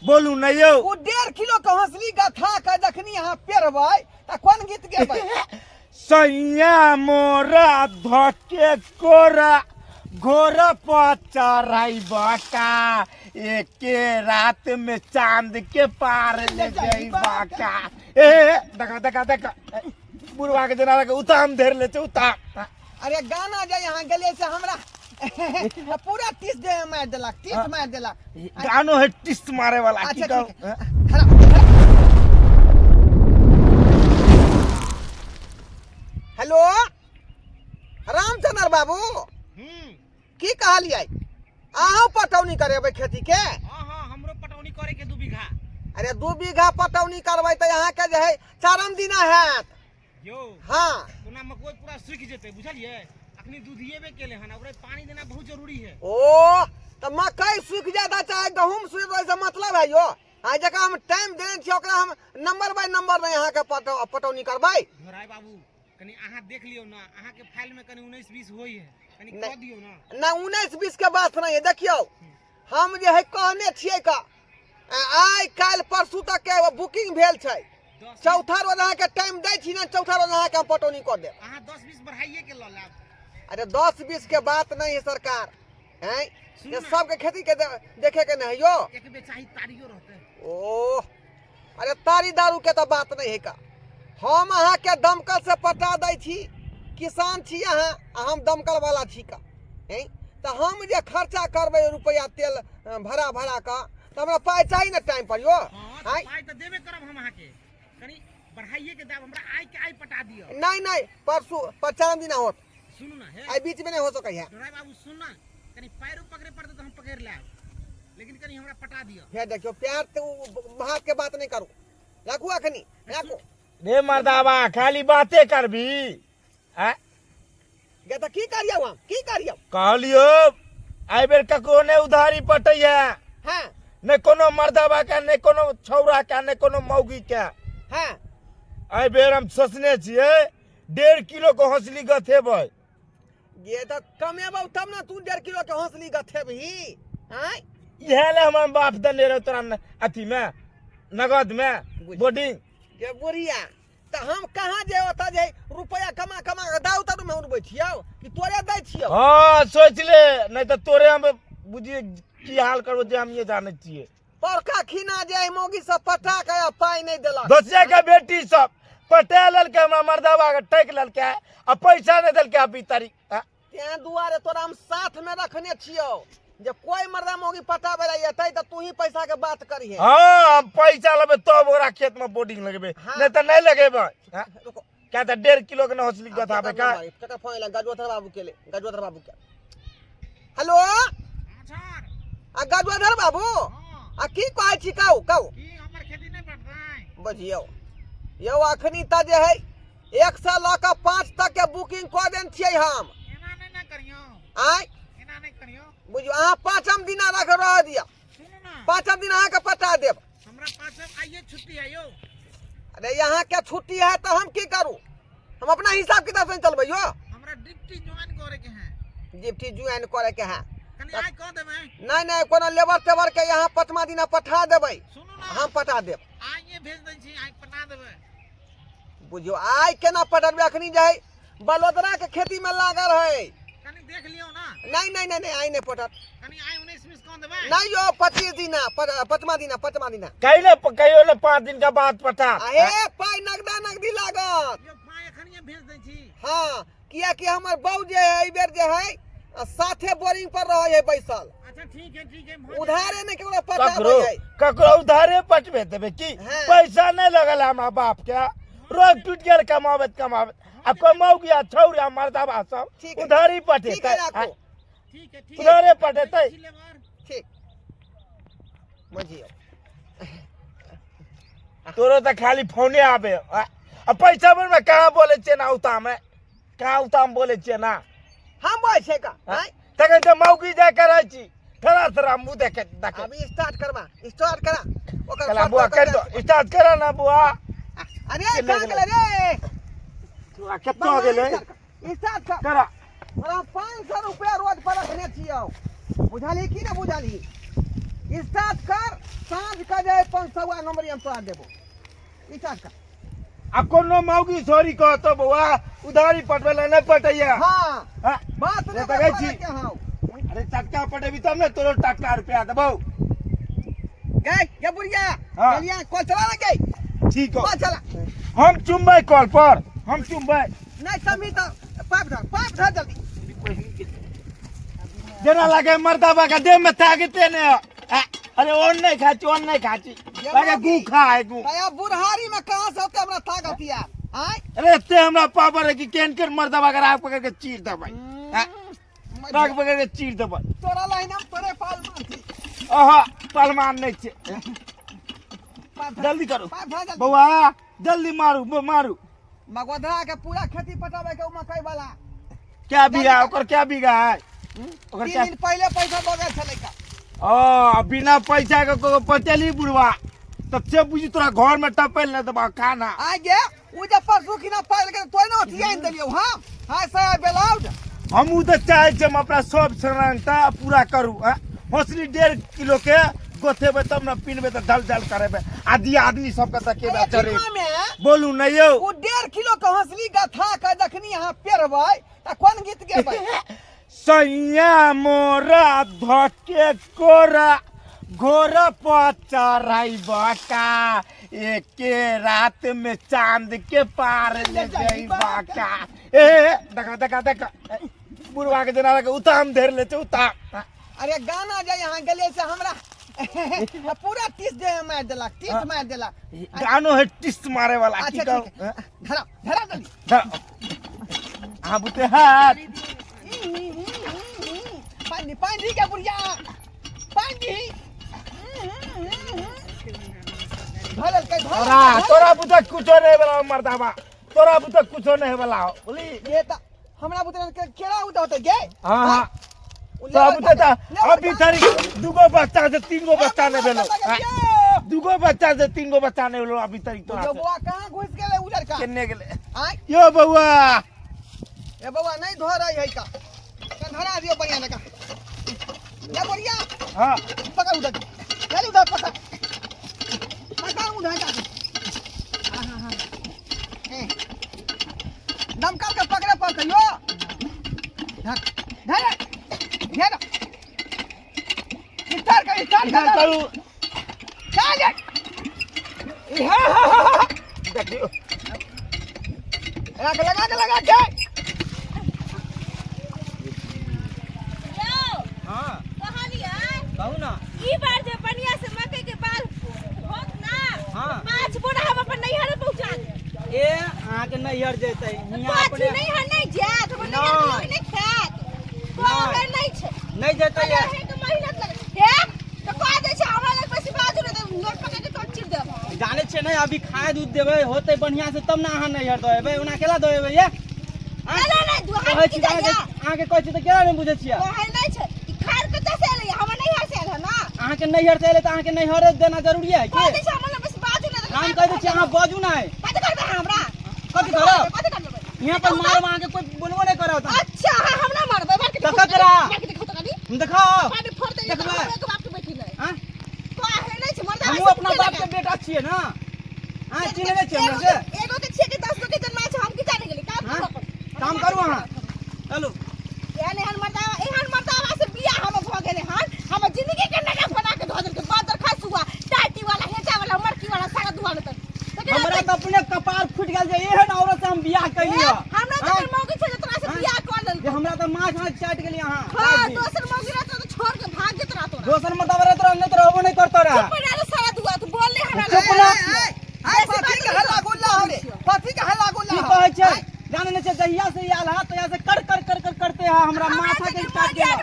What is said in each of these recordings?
बोलू ने यौ। ओ 1.5 किलो के हंसली गथा के जखनी अहाँ पेरबै तऽ कोन गीत गेबै? सैया मोरा धके कोरा घोड़ा पर चढ़ाई बका, एके रात में चांद के पार ले जइबा का। ए देखा देखा देखा, बुढ़वा के जना लगे उताम धेर ले छै उताम। अरे गाना जे यहाँ गेलियै से हमरा पूरा 30 देह मारि देलक, 30 मारि देलक। गानो है टिस मारे वाला की। अच्छा। कहू? ठीक है, खड़ा खड़ा। हेलो रामचंद्र बाबू, की कहलियै? अहूँ पटौनी करेबै खेती के? हाँ हाँ, हमरो पटौनी करे के 2 बीघा। अरे 2 बीघा पटौनी करबै तऽ अहाँके जे है चारम दिना हैत। यौ। हाँ। ओना मकई पूरा सूखि जेतै, बुझलियै? अखनी दूधिएबे केले हन, ओकरा पानी देना बहुत जरूरी है। ओ तऽ मकई सूखि जाता चाहे गहूम सूखि जाए से मतलब है यो? आइ जकरा हम टाइम देने छियै ओकरा हम नंबर बाय नंबर नहि अहाँके पटौनी करबै। धोराय बाबू, कनि अहाँ देख लियौ ना, अहाँके फाइल में कनि 19 20 होइ है, कनि नहीं। कऽ दियौ ना। ना, 19 20 के बात नहीं है। देखियौ, हम जे है कहने छियै का आइ काल्हि परसू तक के बुकिंग भेल छै। 10 चौथा रोज अहाँके टाइम दै छी ने, चौथा रोज अहाँके हम पटौनी कऽ देब। अहाँ 10 20 बढ़ाइए के लऽ लेब। अरे 10 20 के बात नहीं है सरकार, हैं सुनू ये ना। सबके खेती के देखे के नहीं यो। एक बेर चाही तारियो रहतै। ओह, अरे तारी दारू के तऽ बात नहीं है का। हम अहाँके दमकल से पटा दै छी। किसान छी अहाँ आ हम दमकल वाला छी का, हैं? तऽ हम जे खर्चा करबै रुपैआ तेल भरा भरा कऽ, तऽ हमरा पाइ चाही ने टाइम पर यो। हाँ, तऽ आँय? पाइ तऽ देबे करब हम अहाँके, कनि बढ़ाइए के देब। हमरा आइ के आइ पटा दिअ। नहीं नहीं, परसू पचास दिना होत। सुनू ना हे। आइ बीच में नहीं हो सकै है। धोराय बाबू, सुन ना, कनि पैरो पकड़े पड़तै तऽ हम पकड़ि लेब, लेकिन कनि हमरा पटा दिअ। फेर देखियौ, प्यार तऽ उ भात के बात नहीं करू, राखू अखनी राखू। रे मर्दाबा, खाली बाते करबी आ? गे तऽ की करियौ, हम की करियौ? कहलियो एहि बेर ककरो नहि उधारी पटैया। नहि कोनो मर्दाबा के, नहि कोनो छौड़ा के, नहि कोनो मौगी के। एहि बेर हम सोचने छियै 1.5 किलो के हौसली गथेबै। गे तऽ कमेबौ तब ने तू 1.5 किलो के हौसली गथेबही, आँय? इएह ले हमर बाप देने रहौ तोरा अथीमे नगदमे बोर्डिंग। गे बुढ़िया, तऽ हम कहाँ जे ओतऽ जे रुपैआ कमा कमा कऽ दाउ तारू में उड़बै छियौ कि तोरे दै छियौ? हाँ, सोच ले, नहीं तऽ तोरे हम बुझिए की हाल करबो जे हम ये जानै छियै। पड़का खिना जे एहि मौगी सब पटा के आ पाइ नहि देलक। दोसिया के बेटी सब पटा लेलकै हमरा मर्दाबा के, ठकि लेलकै आ पैसा नहि देलकै अभी तारीख। तें दुआरे तोरा हम साथ में रखने छियौ जे कोई मर्दा मौगी पटाबै लए एतै तऽ तू ही पैसा के बात करिहे। हाँ, हम पैसा लेबै तब ओकरा खेत में बोर्डिंग लगेबै। नहीं तऽ नहीं लगेबै। हाँ? रुको। क्या तऽ 1.5 किलो के न हौसली गथाबै का? केकर फोन एलै? गजोधर बाबू के ले, गजोधर बाबू के। हेलो। सर। आ गजोधर बाबू। हाँ। आ की कहै छी, कहू कहू। की हमर खेती नहि पटतै? बुझियौ यौ, अखनी तऽ जे है 1 सए लऽ कऽ 5 तक के बुकिंग कऽ देने छियै हम। एना नहि ने करियौ। आँय? एना नहि करियौ। बुझियौ, अहाँ पाँचम दिना रख रह दिअ। सुनू ना। पाँचम दिन अहाँके पटा देब। हमरा पाँचम आइए छुट्टी है यौ। अरे यहाँ के छुट्टी है तऽ हम की करू? हम अपना हिसाब किताब से चलबै यो। हमरा ड्यूटी ज्वाइन करे के है। ड्यूटी ज्वाइन करे के है। कनि आइ कऽ देबै। नहीं नहीं, कोनो लेबर तेबर के यहाँ पचमा दिना पठा देबै। सुनू ना। हम पटा देब। आइए भेज दै छी, आइ पटा देबै। बुझियौ, आइ केना पटबे? अखनी जे है बलोदरा के खेती में लागल है। कनि देख लियौ ना। नहीं नहीं नहीं नहीं, आइ नहीं पटत। कनि आइ 19 20 कऽ देबै। नहीं यो, 25 दिना, पचमा दिना, पचमा दिना। कहिले कहियो ने 5 दिन के बाद पटा। अहे पाइ नगदा नगदी लागत। यौ, पाइ एखनिए भेज दै छी। हाँ, कियाकि हमर बहू जे है एहि बेर जे है साथे बोरिंग पर रहे है बैसल। अच्छा, ठीक है, ठीक है, भऽ जेतै। उधारे नहीं केकरो ककरो पटाबै है। ककरो उधारे पटबे देबै की? हाँ। पैसा नहीं लगल हमरा बाप के, रोज टूट गेल कमाबैत कमाबैत, आ कमाउ गया छौड़ा मर्दाबा सब ठीक है। उधारी ठीक है। पटेतै। राखू। ठीक है, ठीक है। उधारे पटेतै। छी लेबर। ठीक, बुझियौ। तोरो तऽ खाली फोने आबे आ आ पैसा बेर में कहाँ बोले छियै ना उताम में, कहाँ उताम बोले छियै ना? हम बोलै छियै का? आँय? तखन तऽ मौगी जाय के रहै छी थोड़ा थोड़ा मुँह देखे देखे। अभी स्टार्ट करबा, स्टार्ट करा ओकर। चला बुआ, कर दो स्टार्ट करा ना बुआ। अरे केने कहाँ गेलै? गेलै रे? कतऽ गेलै? स्टार्ट कर। करा। तोरा 500 रुपया रोज पर रखने छियौ, बुझलही की ने बुझलही? स्टार्ट कर साँझ के जे 500 नंबर हम तोरा देबो स्टार्ट कर आ कोनो मौगी छोरी कहतो बौआ उधारी पटबै लए नहि पटैया हाँ हाँ, बात नहीं देखै छी। के हाँ अरे टक्का पटेबी तब ने तोरो टक्का रुपया देबौ गए गे बुढ़िया हाँ। चलिया कॉल चला ना गई ठीक हो कॉल चला हम चुमबै कल पर हम चुमबै नहीं समी तो पाइप धर जल्दी जेना लागे मर्दाबा के देह में ताकते ने आ, अरे ओन नहीं खाची ओन नहीं खाची लागे गू खा है गू तया बुढ़ारी में कहाँ से होते हमरा ताकत यार आय अरे एते हमरा पावर है कि केन केन मर्दाबा के राग पकड़ के चीर देबै आ, राग पकड़ के चीर देबै तोरा लाइन हम तोरे पाल मानती अहा पहलवान नहीं छे पाइप धर जल्दी करू पाइप धर जल्दी बौआ जल्दी मारू मारू मगोधरा के पूरा खेती पटावे के उ मकई वाला क्या बीघा ओकर क्या बीघा है ओकर तीन क्या दिन पहले पैसा दऽ गेल छलै का ओ बिना पैसा के को पटेली बुढ़वा तब से बुझी तोरा घर में टपेल नहीं देबा खाना आ गे उ जे परसू खिना पाइ लेके तोय ने अथी आनि देलियौ हम हाय साहब बेलाउड हमहूँ तऽ चाहै छी हम अपना सब समानता पूरा करू आँ? हौसली 1.5 किलो के गोथेबै तब ने पिनबै तऽ ढल ढल करेबै आदि आदमी सबके तकेबै चरे में बोलू ने यौ उ 1.5 किलो के हौसली गथा के जखनी अहाँ पेरबै तऽ कोन गीत गेबै सैया मोरा धके कोरा घोरा पर चढ़ाई बका एके रात में चांद के पार ले जाई बका ए देखा देखा देखा बुढ़वा के जना लगे उताम धेर ले छै उताम अरे गाना जे यहाँ गेलियै से हमरा पूरा टीस दे मारि देलक टीस मारि देलक गानो है टिस मारे वाला की अच्छा कहू ठीक है धरा धरा जल्दी अहाँ बुते हाथ पानी पानी के बुढ़िया पानी धरल के तोरा तोरा बुते कुछो नहीं वाला मर्दाबा तोरा बुते कुछो नहीं वाला हो बोली ये त हमरा बुते के केरा उदा होते गे हाँ हाँ तोरा बुते त अभी धरि दूगो बच्चा से तीन गो बच्चा नहीं भेलो हाँ, दूगो बच्चा से तीन गो बच्चा नहीं भेलो अभी तक तोरा से। बौआ कहाँ घुस गेलै उ लड़का केने गेले आय यो बौआ ए बौआ नहीं धो रही है का का धरा दियो बढ़िया लगा या बढ़िया हाँ पकड़ उधर चल उधर पकड़ पकड़ उधर जा हाँ हाँ हाँ ए दमकल के पकड़े पड़ते यो धर धर घेर स्टार्ट कर स्टार्ट इधर कर करू चल जा हा हा हा हा देखियो लगा के लगा के लगा के यौ, हाँ कहलियै कहू ना ई बार जे बढ़िया से मकई के बाल होत ना हाँ। 5 बोरा हम अपन नैहर पहुंचा देब ए अहाँके नैहर जेतै हियाँ कथी अपने नैहर नहि जायत हमर नैहर के लोग नहि खायत कहै नहि छै नहि जेतै कहै के मेहनत लगे हे तऽ कह दै छै हमरा लग बेसी बाजू नहि तऽ लोट पकड़ के तोड़ चीर देब जानै छियै नहि अभी खाद उद देबै होतै बढ़िआँ से तब ने अहाँ नैहर दऽ एबै ओना केला दऽ एबै ये नहि नहि नहि दुहार कहै की छी तऽ जाइया अहाँके कहै छी तऽ केना नहि बुझै छियै कहै नहि छै ई खाद कतऽ से एलै हमर नैहर से एल है ना अहाँके नैहर से एलै तऽ अहाँके नैहरे देना जरूरी है कह की दै छै हमरा लग बेसी बाजू नहि तऽ हम कहि दै छियै अहाँ बाजू नहि कथी करबै अहाँ हमरा कथी करब? कथी करबै यहाँ पर मारब अहाँके कोई बोलबो नहि करत अच्छा अहाँ हमरा मारबै मार के तऽ देखो ककरा? मार के देखो तऽ कनी हम देखाउ पानी फोड़ दे देखबै। एक बाप के बेटी नहि आँय? कहै नहि छै मर्दा हमहूँ अपना बाप के बेटा छियै ने अहाँ चिन्है नहि छियै हमरा से एगो के छियै कि 10 गो के जन्मा छै हम की जाने गेली काम हाँ? करू अपन काम करू अहाँ चलू एहन एहन मर्दावा एहन मर्दावा से बियाह हम भऽ गेलै हन हमर जिंदगी के नरक बना के धऽ देलकै बादर खसुआ टाटी वाला हेचा वाला मरकी वाला सारा दुआ तक हमरा तऽ अपने कपार फूटि गेल जे एहन औरत से हम बियाह कैली हँ हमरा हाँ? तऽ मौगी छै जे तोरा से हाँ? बियाह कऽ लेलकै जे हमरा तऽ माछ हाथ चाटि गेली अहाँ हाँ राति दिन। दोसर मौगी रहतो तऽ छोड़ के भाग जेत रहतो दोसर मतलब रहत रह नहि तऽ रहबो नहि करतो रह चुप रह सारा दुआ तू बोल ले हमरा चुप रह। आय कथी के हल्ला गुल्ला हो रे कथी के हल्ला गुल्ला की हो? कहै छै जाने नहि छै जहिया से ई आयल हा तहिया से कर कर कर कर करते है हमरा माथा के काट गेल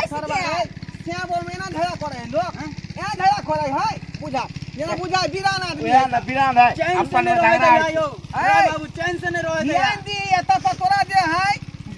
सरवा है, श्याम बोल में एना झगड़ा करे है लोग एना झगड़ा करे है बुझा जेना बुझा बीरान आदमी वएह ने बिरान है चैन से अपन नहि रहै झगड़ा दैया है यौ ऐ। बाबू चैन से नहि रहै दैया ध्यान दी एतऽ तऽ तोरा जे है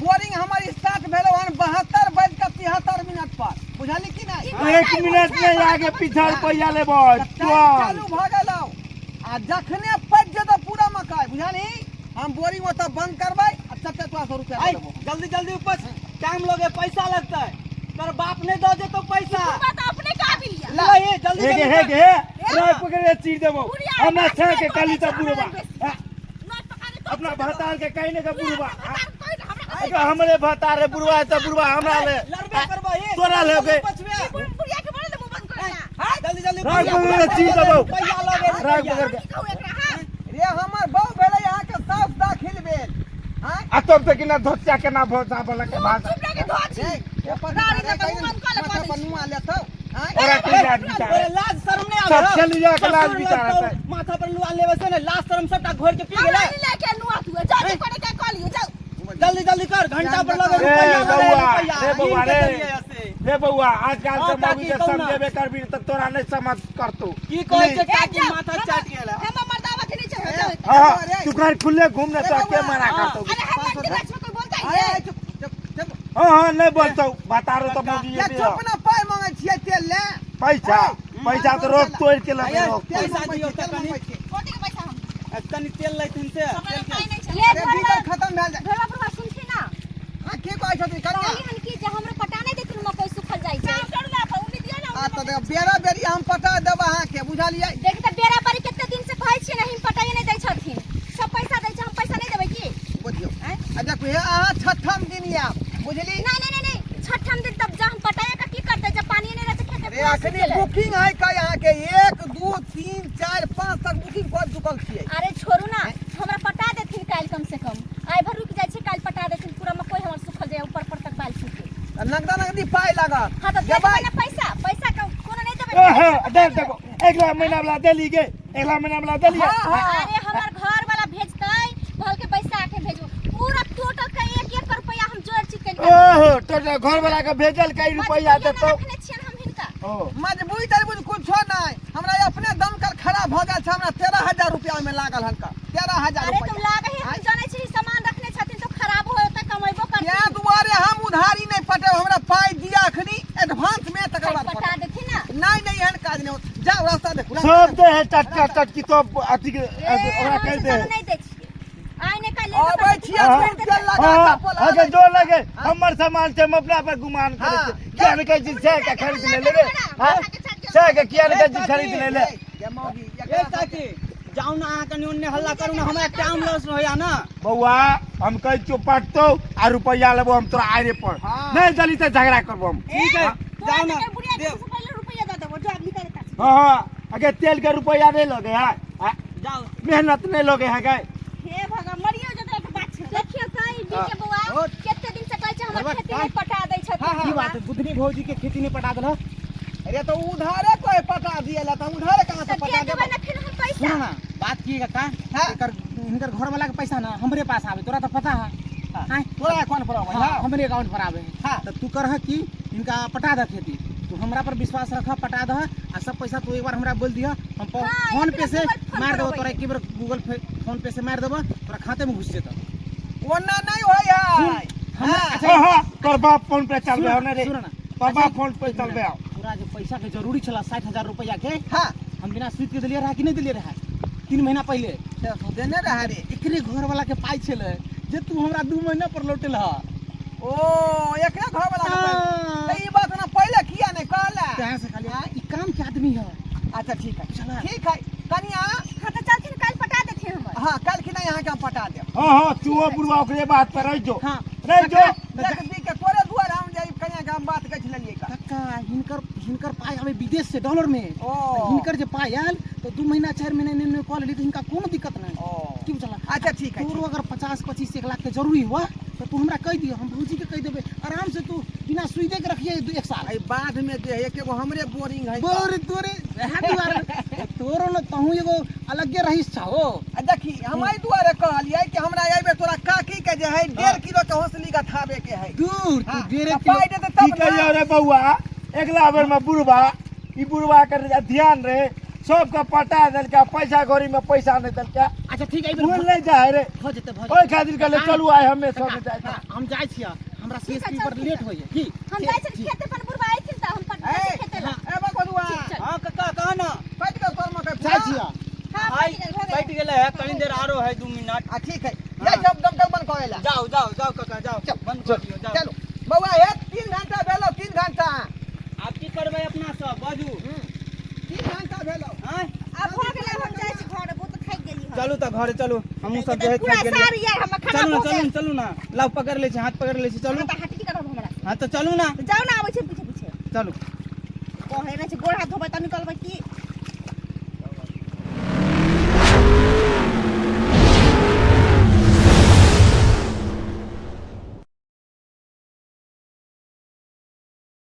बोरिंग हमर स्टार्ट भेलो हन 72 बज कऽ 73 मिनट पर बुझली कि नहि एक मिनट नहीं आगे पीछा रुपया लेबै तऽ टाइम चालू भऽ गेलौ आ जखने पचि जेतौ पूरा मकई बुझली हम बोरिंग ओतऽ बंद करबै आ चट्टे तोरा सौ रुपया ऐ दऽ देबौ जल्दी जल्दी ऊपर टाइम लगे पैसा लगतै तोर बाप नहि दऽ देतौ पैसा बात अपने काबिल या बुझलियै जल्दी हे गे जल्दी हे कर। गे राग पकड़ के चीर देबो बुढ़िया हमरा बात छे के नहि काली करै त छै, बुढ़बा हमरा बेसी। हाँ, नहि पकाने तो अपना भतार के कहीं ने के बुढ़बा हाँ, कोई हमरा अगर हमरे भतार रे बुढ़वा है त बुढ़वा हमरा ले लड़बे करबै हे तोरा लेबै। बचबे बुढ़िया के बोले मुंह बंद कर ला जल्दी जल्दी राग रुपैआ, पकड़ के चीर देबो रुपैआ लगे राग पकड़ के की कहू एकरा हां रे हमर बहू भेलै अहाँके साउस दाखिल भेल आँय आ तब तक ना धोतिया के ना भोसा बोला के भाषा चुप रह के धो छी रे, अपन रानी लगा मुंह बंद कऽ ले, माथा पर नुआ लेतौ आँय ओरा की लाज विचार तोरे लाज शर्म नहीं सब आवे चलिया के लाज ससुर विचार लगतौ, है। माथा पर लुआ लेवे से ने लाज शर्म सबटा घोर के पी हमरा गेलै नहीं लेके नुआ तू जा जे करे के कह लियो जाओ जल्दी जल्दी कर घंटा पर लगे ए, रुपैया लगे बउआ, रुपैया रे बउआ, गिन के रे। देलियै ऐसे। हे बउआ आजकल हाँ, के मौगी काकी, के कहू ना। समझेबे करबी त तोरा नहीं समझ करतौ की कहै छै ए, काकी जाओ, माथा हमर- चाट गेल हमर मर्दावा के नीचे हो जाओ हाँ तू घर खुले घूम ना तो के मना हाँ। करतौ अरे हम के गाछ में कोई बोलता अरे है चुप चुप चुप हाँ हाँ नहीं बोलतौ बतारो तो मौगी ये चुप ना पाइ मांगै छियै तेल ले पैसा पैसा तो रोक तोड़ के लगे आये, रोक तेल पैसा मंगबै दियौ छियै, तेल तऽ कनि। मंगबै छियै। कोटी के पैसा हम तनी तेल लैथिन से हमरा तेल के। पाइ नहीं छै ले अरे डीजल खतम भेल जाइ घरवा पर सुनथिन ना हाँ की कहै छथिन कनिया कहली हन कि जे हमरो पटा नहीं देथिन मकई सुखल जाइ छै काम करू ना अपन उन्नी दियो ना आ तऽ देखो, बेरा बेरी हम पटा देब अहाँके बुझलियै देख तऽ बेरा बारी कते दिन से कहै छियै नहीं पटाइए नहीं दै छथिन सब पैसा दै छै हम पैसा नहीं देबै की बुझियौ आ देखू हे अहाँ छठम दिन आयब बुझली नहीं नहीं नहीं नहीं छठम दिन तब जा हम पटाइए का की करतै जब पानी नहीं रहतै खेत में अरे पूरा सूख अखनी गेलै। बुकिंग है का अहाँके 1 2 3 4 5 तक बुकिंग कऽ चुकल छियै अरे छोड़ू ना हमरा पटा देथिन काल्हि कम से कम आइ भर रुकि जाइ छै काल्हि पटा देथिन पूरा मकई हमर सुखल जाय ऊपर पर तक बाल छूटे आ नगदा नगदी पाइ लागत हाँ तऽ दे देबै देबै ना पैसा पैसा कोनो नहीं देबै ओहे दे देखो अगला महीना वाला देली गे अगला महीना वाला देली हाँ हाँ अरे हमर घर वाला भेजतै कहल के पैसा आके भेजू पूरा टोटल के एक एक रुपया हम जोड़ चिकन के ओहो तोरा घर वाला के भेजल कई रुपया देतौ रखने छियन हम हिनका ओ मजबूरी तजबूरी कुछो नहि हमरा अपने दमकल खराब भऽ गेल छै हमरा 13,000 रुपया ओहिमे लागल हन का 13,000 अरे तुम रुपया लागे है हम जानै छी सामान रखने छथिन तो खराब होतै कमेबो तें करथिन दुआरे हम उधारी नहि पटेब हमरा पाइ दिया अखनी एडवांस में तकर बाद पटा पटायब। देथिन ना नहि नहि एहन काज नहि होत जाउ रास्ता देखू रास्ता सब देखू। दे है टटका टटकी तो अथी के ए ओकरा हम कह से दे ज्यादा नहीं दै छियै आइ ने काल्हि अबै छियै हाँ। खूब तेल लगा हाँ कऽ हाँ पोला जो लगे हमर सामान छै हम अपना पर गुमान करै हाँ। छै किया ने कहै छी से के खरीद ले ले रे हाँ से के किया ने कहै छी खरीद ले ले गे मौगी ए एकरा काकी जाउ ना अहाँ कनि ओन्ने हल्ला करू ना हमरा टाइम लॉस होया ना बौआ हम कहै छियौ पटतौ आ रुपैआ लेबो हम तोरा आइरे पर हाँ। नहीं देली तऽ झगड़ा करबो हम ठीक है जाउ ना बुढ़िया के देव सबसे पहले रुपया दे देबो जो निकाल के हाँ हाँ अगे तेल के रुपैआ नहीं लगे है हाँ? जाउ मेहनत नहीं लगे है गए हे भगवान मरियो जतरा के बात छै देखियौ तऽ ई बीके बौआ और? कते दिन से कहै छै हमर खेती नहीं पटा दै छथिन की बात है बुधनी भौजी के खेती नहीं पटा देलह अरे तो उधारे कोई पटा दिए ला तो हम उधारे कहाँ से तऽ पटा दे देबै देबै ना फिर हम पैसा सुनो ना बात की है काका हाँ। एकर हिनकर घर वाला के पैसा ना हमरे पास आवे तोरा तो पता है हाँ तोरा कौन पर हाँ, हमरे अकाउंट पर आवे है हाँ। तो तू करह कि इनका पटा दह खेती तू हमरा पर विश्वास रख पटा दह आ सब पैसा तू एक बार हमरा बोल दिह हम हाँ, फोन एक पे बेर से गूगल फोन मार देबो करबै। तोरा एक बेर गूगल पे फोन पे से मार देबो तोरा खाते में घुस जेतो ओना नहीं होय है हमरा हाँ। अच्छा हाँ हाँ तोर बाप फोन पे चलबे हो ने रे सुन ना तोर बाप फोन पे चलबे हो पूरा जो पैसा के जरूरी छला 60,000 रुपया के हाँ हम बिना सूद के देलिए रहा कि नहीं देलिए रहा 3 महीना पहले से तू देने रहा रे एकरे घर वाला के पाई छले जे तू हमरा 2 महीना पर लौटेल ह ओ एकरे घर वाला के पाइ। हाँ। तऽ ई बात ना पहले किया नहीं कहला तैं से खाली ई काम के आदमी है अच्छा ठीक है चला। ठीक है कनिया हाँ तऽ चलथिन काल्हि पटा देथिन हमर हाँ कल की नहीं यहाँ के हम पटा देब हाँ हाँ तू वो बुढ़वा ओकरे बात पर रह जो हाँ रह जो देख दी के तोरे दुआर हम जाई कनिया के हम बात कहि लेलियै का कक्का हिनकर हिनकर पाई आवे विदेश से डॉलर में ओ तऽ हिनकर जे पाई आयल तो 2 महीना 4 महीना एने ओने कऽ लेली तऽ हिनका कोनो दिक्कत नहीं ओ की बुझला अच्छा ठीक है तोरो अगर 50 25 1 लाख के जरूरी हुआ तो तू हमरा कहि दियो हम भौजी के कहि देबै आराम से तू बिना सुइदे के रखिए 1 साल एहि बाध में जे है एक एगो हमरे बोरिंग है बोर तोरे वएह दुआरे तोरो न तहूँ एगो अलगे रहीस छहो आ देखी हम एहि दुआरे कहलियै कि हमरा एहि बेर तोरा काकी के जे है 1.5 किलो के हौसली गथाबे के है दूर तू हाँ, डेढ़े तऽ किलो पाइ देतै की तब कहियो ना रे बौआ अगला बेर में बुढ़वा ई बुढ़वा के ध्यान रहे सबके पटा देलका पैसा घड़ी में पैसा नहीं देलका अच्छा ठीक है एहि बेर भूल नहीं जाए रे भऽ जेतै भऽ ओहि खातिर कहले चलू आइ हमे सब काका, जाए हम जाइ छियै हमरा ठीक है, सीएसपी चल, पर ठीक लेट है। होइए की हम जाइ छियै खेते पर बुढ़बा अयथिन तऽ हम पटा ए, देबै खेते लए ए बकबुआ ठीक चल हाँ काका कह ना कटि गेल तोर मकइ जाइ छियै हाँ आई पटि गेल भऽ गेल कटि गेलै है कनी देर आरो है 2 मिनट आ ठीक है जाइ सब दमकल बंद करै ला जाओ जाओ जाओ काका जाओ चल, बंद कर दियौ जाओ चलू बौआ हे 3 घंटा भेलो 3 घंटा आब की करबै अपना सब बाजू चलू तऽ घरे चलू, हमहूँ सब जे है पूरा थाकि गेलियै। सारी यार हमर खाना चलू ना, भऽ चलू गेल। ना, चलू ना, लाउ पकड़ लै छी, हाथ पकड़ लै छी, चलू। अहाँ तऽ हटकी करब हमरा। हाँ तऽ चलू ना। तऽ जाउ ने, आबै छै पीछे पीछे। चलू। कहै नहि छै, गोड़ हाथ धोबै तऽ निकलबै की?